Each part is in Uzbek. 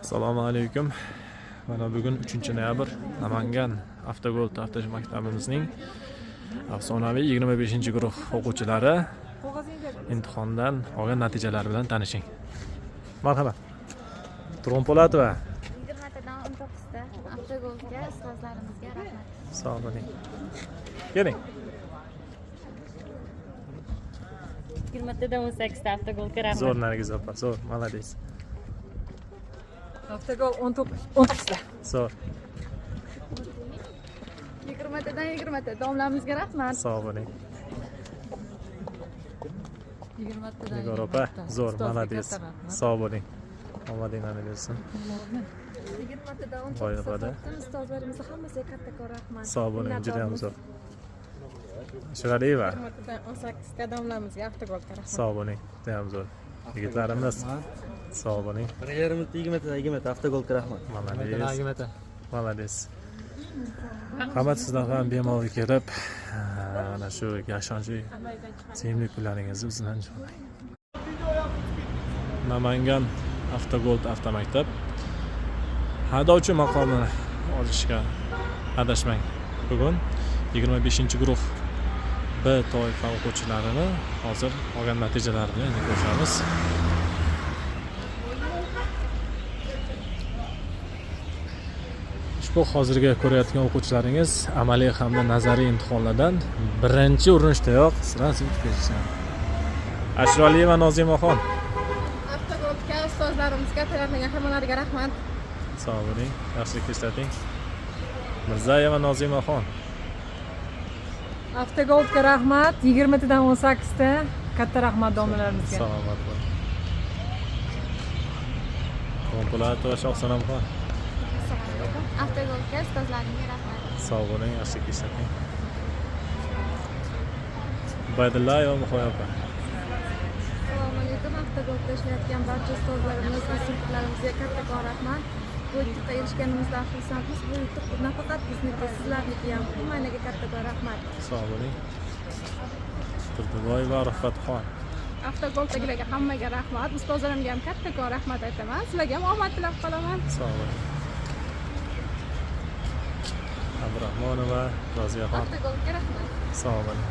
Assalomu alaykum. Mana bugun 3-noyabr Namangan Avtogold avtomaktabimizning afsonaviy 25-guruh o'quvchilari imtihondan olgan natijalari bilan tanishing. Marhamat. Turg'unpo'latova. 20tadan 19ta Avtogoldga, ustozlarimizga rahmat. Sog' bo'ling. Keling. 20tadan 18ta Avtogoldga rahmat. Zo'r Nargiz opa, zo'r, молодец. Avtogol 19ta. Zo'r. 20tadan 20ta domlamizga rahmat. Sog' bo'ling. 20tadan. Nigor opa, zo'r, молодец. Sog' bo'ling. Omadinglarni bersin. 20tadan Voy 19ta opada. Ustozlarimizga hammasiga kattakon rahmat. Sog' bo'ling, juda ham zo'r. Shiraliyeva. 20tadan 18ta domlamizga Avtogoldga rahmat. Sog' bo'ling, juda ham zo'r. Yigitlarimiz, sog' bo'ling. Bir yarimta yigirmatadan yigirmata Avtogoldga rahmat. Молодец. Молодец. Rahmat, sizlar ham bemalol kelib, ana shu ishonchli sevimli kunlaringizni biz bilan nishonlang. Namangan Avtogold avtomaktab haydovchi maqomini olishga adashmang. Bugun 25-guruh B toifa o'quvchilarini hozir olgan natijalarini endi ko'rishamiz. Ushbu hozirgi ko'rayotgan o'quvchilaringiz amaliy hamda nazariy imtihonlardan birinchi urinishdayoq sразу o'tib ketishgan. Ashroliyeva Nozimaxon. Avtogoldga, ustozlarimizga, tayyorlagan hammalariga rahmat. Sog' bo'ling, yaxshilik ishlating. Mirzayeva Nozimaxon. Avtogoldga rahmat. 20tadan 18ta. Katta rahmat domlalarimizga. Salomat bo'ling. Po'latova Shohsanamxon. Assalomu alaykum. Avtogoldga, ustozlarimga rahmat. Sog' bo'ling, yaxshilik ishlating. Ubaydullayeva Muhoya opa. Assalomu alaykum. Avtogoldda ishlayotgan barcha ustozlarimiz, instruktorlarimizga kattakon rahmat. Bu yutuqqa erishganimizdan xursandmiz. Bu yutuq nafaqat bizniki, sizlarniki ham. Hammaga kattakon rahmat. Sog' bo'ling. Turdiboyeva Rafatxon. Avtogoldagilarga hammaga rahmat, ustozlarimga ham kattakon rahmat aytaman, sizlarga ham omad tilab qolaman. Sog' bo'ling. Abdurahmonova Roziyaxon. Avtogoldga rahmat. Sog' bo'ling.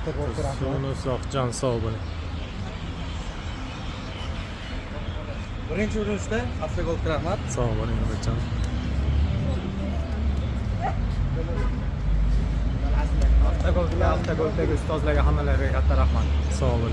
Tursunov sog' bo'ling. Birinchi urinishda Avtogoldga rahmat. Sog' bo'ling, Obidjon. Avtogoldga, Avtogoldagi ustozlarga hammalariga katta rahmat. Sog' bo'ling.